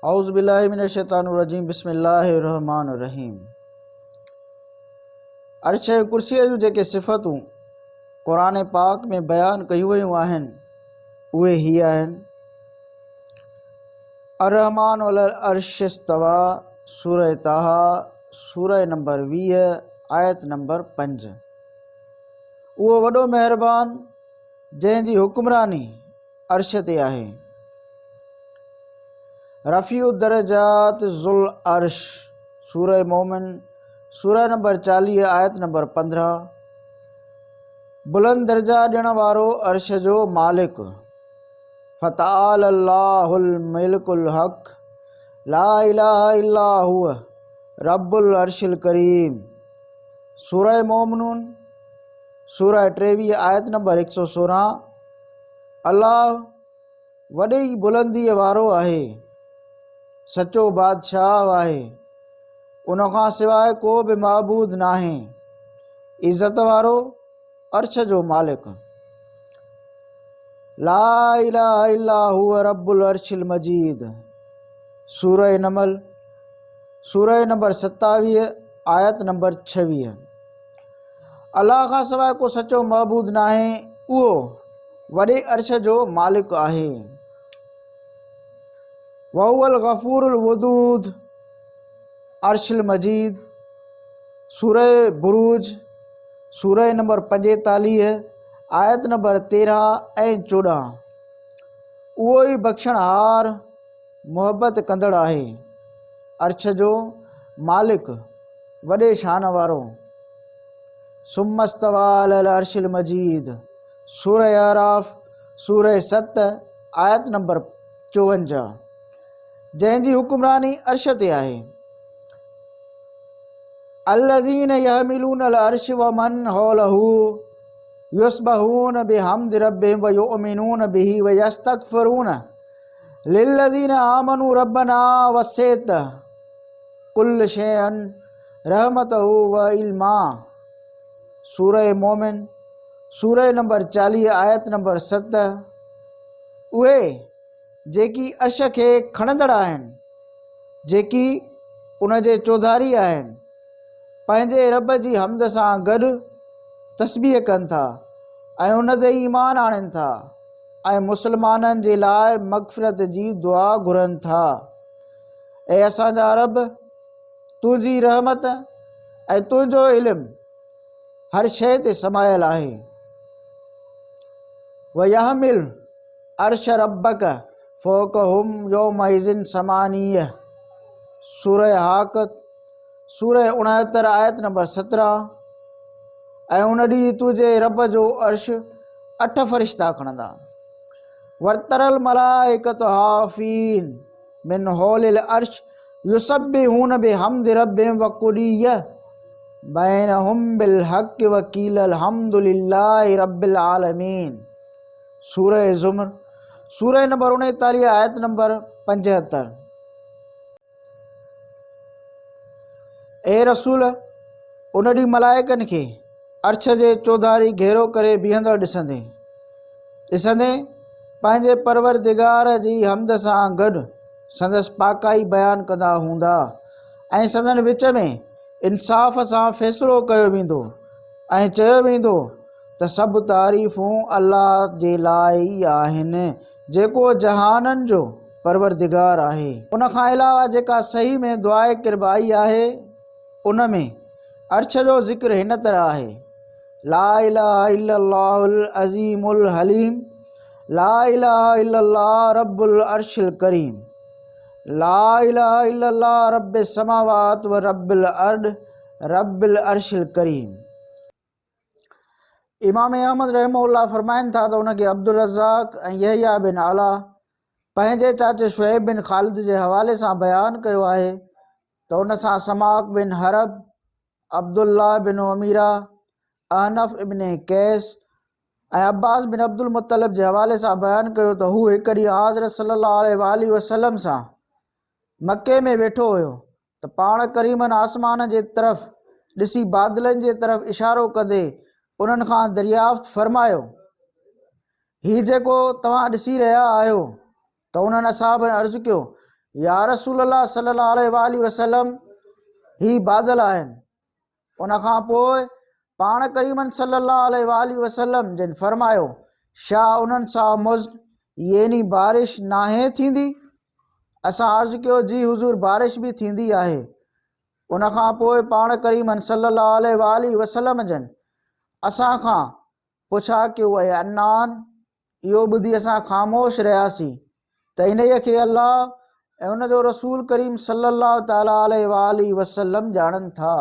اعوذ بالله من الشيطان الرجيم بسم الله الرحمن الرحيم عرش ۽ ڪرسيء جون جيڪي صفتون قرآن پاڪ ۾ بيان ڪيون ويون آهن اهي هي آهن الرحمن علي العرش استوا سورة طه سورة نمبر 20 آيت نمبر 5 اهو وڏو مهربان جنهن جي حڪمراني عرش تي آهي. رفيع الدرجات ذو العرش سورة مومن سورة نمبر 40 آيت نمبر 15 بلند درجا ڏيڻ وارو عرش جو مالڪ فتعال الله الملڪ الحق لا اله الا هو رب العرش الڪريم سورة مومنون سورة 23 آيت نمبر 116 الله وڏي بلنديء وارو آهي، سچو بادشاهه آهي، ان کان سواء ڪو به معبود ناهي، عزت وارو، عرش جو مالڪ. لا اله الا هو رب العرش المجيد سورة نمل سورة نمبر 27 آيت نمبر 26 الله کان سواء ڪو سچو معبود ناهي، اهو وڏي عرش جو مالڪ آهي. وهو الغفور الودود عرش المجيد سورة بروج سورة نمبر 45 آيت نمبر 13 ۽ 14 اهو ئي بخشڻهار محبت ڪندڙ آهي، عرش جو مالڪ، وڏي شان وارو. ثم استويٰ علي العرش المجيد سورة اعراف سورة 7 آيت نمبر 54 جنهن جي حڪمراني عرش تي آهي. الذين يحملون العرش ومن حوله يسبحون بحمد ربهم ويؤمنون به ويستغفرون للذين آمنوا ربنا وسعت ڪل شيء رحمته وعلما سورة مومن سورة نمبر 40 آيت نمبر 7 اهي جيڪي عرش کي کڻندڙ آهن جيڪي ان جي چوڌاري آهن پنهنجي رب جي حمد سان گڏ تسبيح ڪن ٿا ۽ ان تي ايمان آڻين ٿا ۽ مسلمانن جي لاء مغفرت جي دعا گهرن ٿا. اي اسان جا رب! تنهنجي رحمت ۽ تنهنجو علم هر شيء تي سمايل آهي. ويحمل عرش ربک فوقهم يومئذ ثمانيه سورة حاقه سورة 69 آيت نمبر 17 ۽ ان ڏينهن تنهنجي رب جو عرش اٺ فرشتا کڻندا. وترى الملائڪة حافين من حول العرش يسبحون بحمد ربهم وقضي بينهم بالحق وقيل الحمد لله رب العالمين سورة زمر سورة نمبر 39 آيت نمبر 75 اي رسول ان ڏينهن ملائڪن کي عرش جي چوڌاري گهيرو ڪري بيهندڙ ڏسندين. ڏسندين، پنهنجي پروردگار جي حمد سان گڏ سندس پاڪائي بيان ڪندا هوندا ۽ سندن وچ ۾ انصاف سان فيصلو ڪيو ويندو ۽ چيو ويندو ته سڀ تعريفون الله جي لاء ئي آهن جيڪو جهانن جو پروردگار آهي. ان کان علاوه جيڪا صحيح ۾ دعاء ڪرب آئي آهي ان ۾ عرش جو ذڪر هن طرح آهي، لا اله الا الله العظيم الحليم لا اله الا الله رب العرش الڪريم لا اله الا الله رب السماوات و رب الارض رب العرش الڪريم. امام احمد رحمه الله فرمائن ٿا ته ان کي عبدالرزاق ۽ يحيٰ بن علا پنهنجي چاچي شعيب بن خالد جي حوالي سان بيان ڪيو آهي ته ان سان سماڪ بن حرب، عبدالله بن عميره، احنف ابن قيس ۽ عباس بن عبدالمطلب جي حوالي سان بيان ڪيو ته هو هڪ ڏينهن آنحضرت صلي الله عليه واٰله وسلم سان مڪي ۾ ويٺو هيو ته پاڻ ڪريمن آسمان جي طرف ڏسي بادلن جي طرف اشارو ڪندي انهن کان دريافت فرمايو، هي جيڪو توهان ڏسي رهيا آهيو ته انهن اصحابن عرض ڪيو، يا رسول الله صلي الله عليه واٰله وسلم هي بادل آهن. ان کان پوء پاڻ ڪريمن صلي الله عليه واٰله وسلم جن فرمايو، شا انهن سان مزن يعني بارش ناهي ٿيندي؟ اسان عرض ڪيو، جي حضور بارش به ٿيندي آهي. ان کان پوء پاڻ ڪريمن صلي الله عليه واٰله وسلم جن اسان کان پڇا ڪيو، اي عنان! اهو ٻڌي اسان خاموش رهياسين ته انهيء کي الله ۽ ان جو رسول ڪريم صلّي الله تعالٰي عليه واٰله وسلّم ڄاڻن ٿا.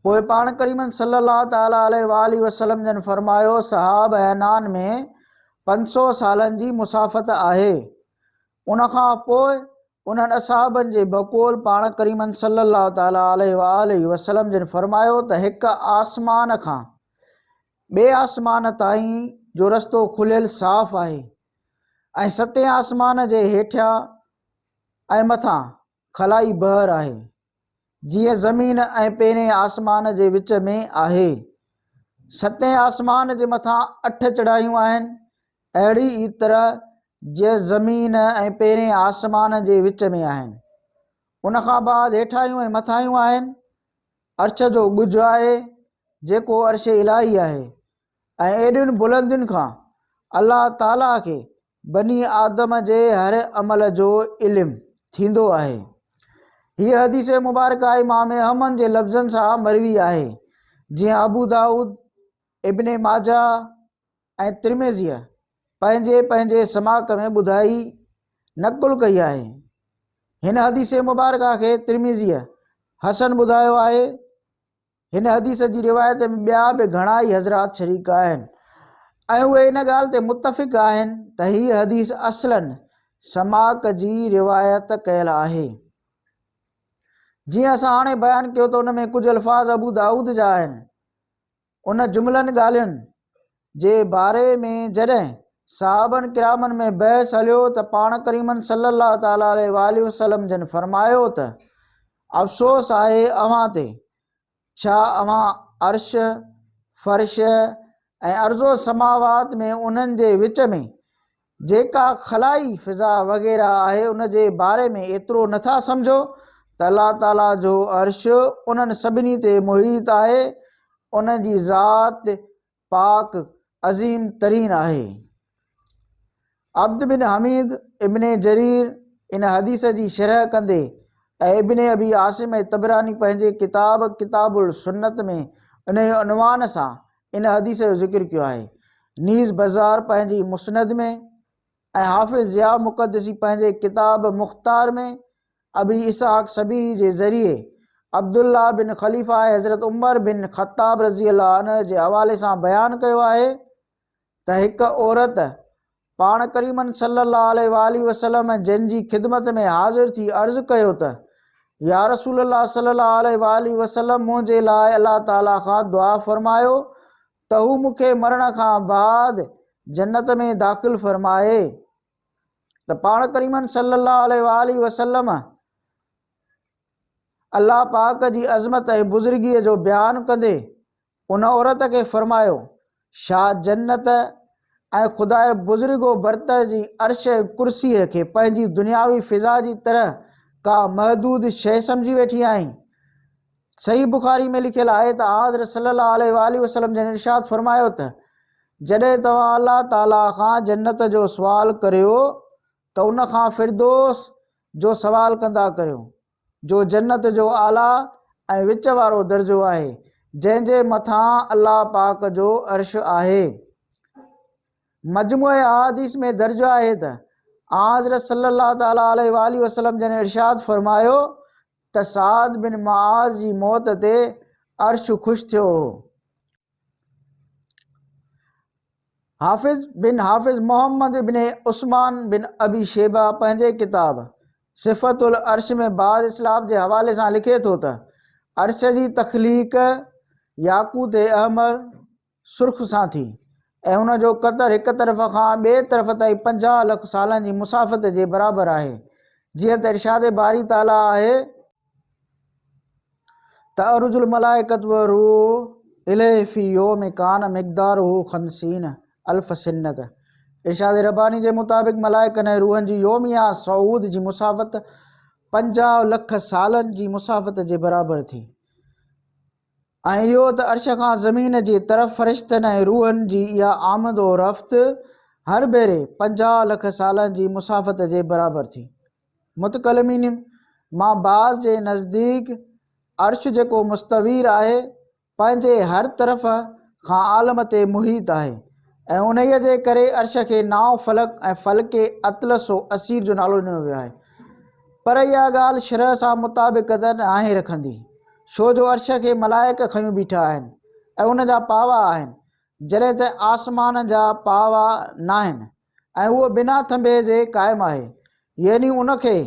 پوء پاڻ ڪريمن صلّي الله تعالٰي عليه واٰله وسلّم جن فرمايو، سحاب ۽ عنان ۾ 500 سالن جي مسافت آهي. ان کان پوء انهن اصحابن جي بقول پاڻ ڪريمن صلّي الله تعالٰي عليه واٰله وسلّم جن فرمايو ته هڪ آسمان کان ٻئي آسمان تائين جو رستو کليل صاف آهي ۽ ستين آسمان جي هيٺيان ۽ مٿان خلائي بحر آهي، جيئن زمين ۽ پهرين آسمان جي وچ ۾ آهي. ستين آسمان جي مٿان اٺ چڙهايون آهن، اهڙي ئي طرح جيئن زمين ۽ پهرين آسمان جي وچ ۾ آهن. ان کان بعد هيٺاهيون ۽ مٿاهيون آهن. عرش جو ڳجهه آهي، جيڪو عرش الاهي آهي ۽ ايڏين بلندين کان الله تعاليٰ کي بني آدم جي هر عمل جو علم ٿيندو آهي. هيء حديث مبارڪه امام احمد جي لفظن سان مروي آهي، جيئن ابو دائود، ابن ماجه ۽ ترمذيء پنهنجي پنهنجي سماق ۾ ٻڌائي نقل ڪئي آهي. هن حديث مبارڪه کي ترمذيء حسن ٻڌايو آهي. هن حديث جي روايت ۾ ٻيا به گهڻا ئي حضرات شريڪ آهن ۽ اهي ان ڳالهه تي متفق آهن ته هيء حديث اصلاً سماق جي روايت ڪيل آهي. جيئن اسان هاڻي بيان ڪيو ته ان ۾ ڪجهه الفاظ ابو دائود جا آهن. ان جملن ڳالهين جي باري ۾ جڏهن صحابن ڪرامن ۾ بحث هليو ته پاڻ ڪريمن صلّي الله تعالٰي عليه واٰله وسلّم جن فرمايو ته افسوس آهي اوهان تي، ڇا اوهان عرش، فرش ۽ ارض و سماوات ۾ انهن جي وچ ۾ جيڪا خلائي فضا وغيره آهي ان جي باري ۾ ايترو نٿا سمجهو ته الله تعاليٰ جو عرش انهن سڀني تي محيط آهي، ان جي ذات پاڪ عظيم ترين آهي. عبد بن حميد ابن جرير ان حديث جي شرح ڪندي ۽ ابن ابي عاصم ۽ طبراني پنهنجي ڪتاب ڪتاب السنت ۾ انهيء عنوان سان ان حديث جو ذڪر ڪيو آهي. نيز بزار پنهنجي مسند ۾ ۽ حافظ ضياء مقدسي پنهنجي ڪتاب مختار ۾ ابي اسحاق سبيعي جي ذريعي عبدالله بن خليفه ۽ حضرت عمر بن خطاب رضي الله عنه جي حوالي سان بيان ڪيو آهي ته هڪ عورت پاڻ ڪريمن صلّي اللّٰه عليه واٰله وسلّم جن جي خدمت ۾ حاضر ٿي عرض ڪيو ته يا رسول الله صلّي اللّٰه عليه واٰله وسلّم منهنجي لاء الله تعاليٰ کان دعا فرمايو ته هو مون کي مرڻ کان بعد جنت ۾ داخل فرمائي ته پاڻ ڪريمن صلّي اللّٰه عليه واٰله وسلّم الله پاڪ جي عظمت ۽ بزرگيء جو بيان ڪندي ان عورت کي فرمايو، شا جنت ۽ خداء بزرگ و برتر جي عرش ۽ ڪرسيء کي پنهنجي دنياوي فضا جي طرح ڪا محدود شيء سمجهي ويٺي آهين؟ صحيح بخاري ۾ لکيل آهي ته آنحضرت صلي الله عليه واٰله وسلم جن ارشاد فرمايو ته جڏهن توهان الله تعاليٰ کان جنت جو سوال ڪريو ته ان کان فردوس جو سوال ڪندا ڪريو، جو جنت جو اعليٰ ۽ وچ وارو درجو آهي، جنهن جي مٿان الله پاڪ جو عرش آهي. مجموعه احاديث ۾ درج آهي ته آنحضرت صلّي الله تعالٰي عليه واٰله وسلّم جن ارشاد فرمايو ته سعد بن معاذ جي موت تي عرش خوش ٿيو هو. حافظ بن حافظ محمد ابن عثمان بن ابي شيبه پنهنجي ڪتاب صفت العرش ۾ بعض اسلاف جي حوالي سان لکي ٿو ته عرش جي تخليق ياقوت احمر سرخ سان ٿي ۽ ان جو قطر هڪ طرف کان ٻئي طرف تائين 50 لک سالن جي مسافت جي برابر آهي جيئن ته ارشاد باري تعاليٰ آهي تعرج الملائڪة والروح اليه في يوم ڪان مقداره خمسين الف سنة. ارشاد رباني جي مطابق ملائڪن ۽ روحن جي يوميه صعود جي مسافت 50 لک سالن جي مسافت جي برابر ٿي ۽ اهو ته عرش کان زمين جي طرف فرشتن ۽ روحن جي اها آمد و رفت هر ڀيري 50 لک سالن جي مسافت جي برابر ٿي. متڪلمين مان بعض جي نزديڪ عرش جيڪو مستوير آهي پنهنجي هر طرف کان عالم تي محيط آهي ۽ انهيء جي ڪري عرش کي نانء فلڪ ۽ فلڪ اطلس و اسير جو نالو ڏنو ويو آهي. پر اها ڳالهه شرح سان مطابقت ناهي رکندي، ڇو جو عرش کي ملائڪ کنيون بيٺا آهن ۽ ان جا پاوا آهن، جڏهن ته آسمان جا پاوا ناهن ۽ اهو بنا ٿنڀي جي قائم آهي، يعني ان کي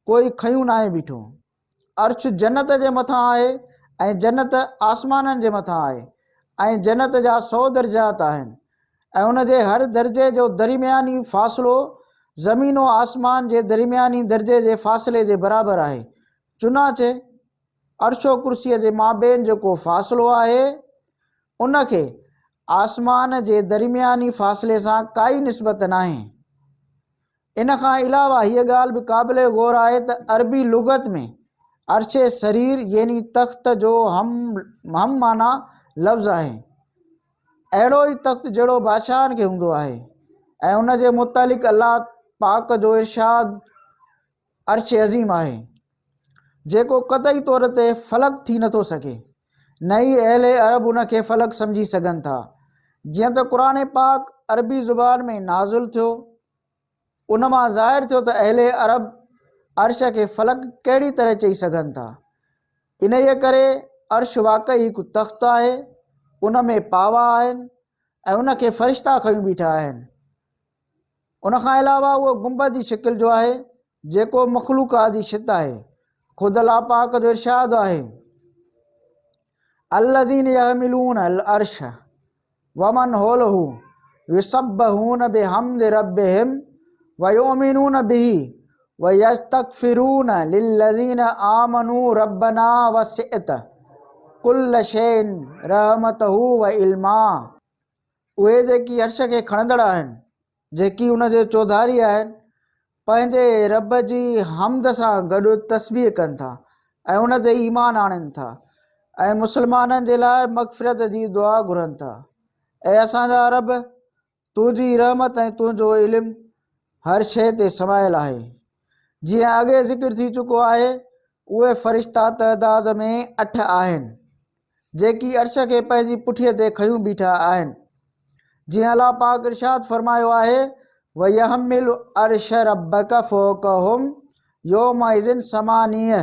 ڪوئي کنيون ناهي بيٺو. عرش جنت جي مٿان آهي ۽ جنت آسمانن جي مٿان آهي ۽ جنت جا سو درجات آهن ۽ ان جي هر درجي جو درمياني فاصلو زمين و آسمان جي درمياني درجي جي فاصلي جي برابر آهي چنانچه عرش و ڪرسي جي مابين جيڪو فاصلو آهي ان کي آسمان جي درمياني فاصلي سان ڪائي نسبت ناهي. ان کان علاوه هيء ڳالهه به قابل غور آهي ته عربي لغت ۾ عرش سرير يعني تخت جو هم هم معنيٰ لفظ آهي. اهڙو ئي تخت جهڙو بادشاهن کي هوندو آهي ۽ ان جي متعلق الله پاڪ جو ارشاد عرش عظيم آهي جيڪو قطعي طور تي فلڪ ٿي نٿو سگهي نه ئي اهل عرب ان کي فلڪ سمجهي سگهن ٿا. جيئن ته قرآن پاڪ عربي زبان ۾ نازل ٿيو ان مان ظاهر ٿيو ته اهل عرب عرش کي فلڪ ڪهڙي طرح چئي سگهن ٿا. انهيء ڪري عرش واقعي هڪ تخت آهي، ان ۾ پاوا آهن ۽ ان کي فرشتا کنيون بيٺا آهن. ان کان علاوه اهو گنبذ جي شڪل جو آهي، جيڪو مخلوقات جي ڇت آهي. خود الله پاڪ جو ارشاد آهي، الذين يحملون العرش ومن حوله يسبحون بحمد ربهم ويؤمنون به ويستغفرون للذين آمنوا ربنا وسعت كل شيء رحمته وعلما. اهي جيڪي عرش کي کڻندڙ آهن، جيڪي ان جي چوڌاري آهن، پنهنجي رب جي حمد سان گڏ تسبيح ڪن ٿا ۽ ان تي ايمان آڻين ٿا ۽ مسلمانن جي لاء مغفرت جي دعا گهرن ٿا. اي اسان جا رب! تنهنجي رحمت ۽ تنهنجو علم هر شيء تي سمايل آهي. جيئن اڳي ذڪر ٿي چڪو آهي، اهي فرشتا تعداد ۾ اٺ آهن. جيڪي عرش کي پنهنجي پٺيء تي کنيون بيٺا آهن. جيئن الله پاڪ ارشاد فرمايو آهي، ويحمل عرش ربک فوقهم يومئذ ثمانيه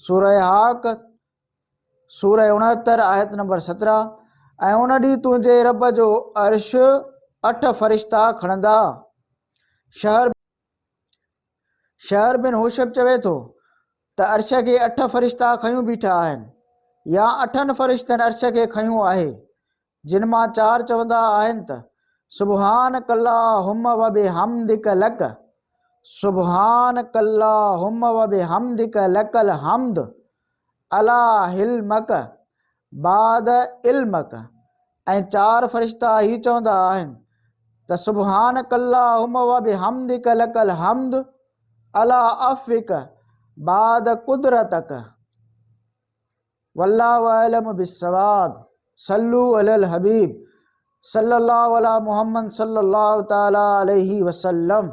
سوره حاق سوره 69 آيت نمبر 17 ۽ ان ڏينهن تنهنجي رب جو عرش اٺ فرشتا کڻندا. شهر شهر بن حوشب چوي ٿو ته عرش کي اٺ فرشتا کنيون بيٺا آهن يا اٺن فرشتن عرش کي کنيو آهي، جن مان چار چوندا آهن ته، سبحانک اللهم وبحمدک لک سبحانک اللهم وبحمدک لک الحمد علي حلمک بعد علمک ۽ چار فرشتا هي چوندا آهن ته سبحانک اللهم وبحمدک لک الحمد علي عفوک بعد قدرتک والله اعلم بالصواب صلو علی الحبیب صلی الله علی محمد صلی الله تعالی علیه وسلم.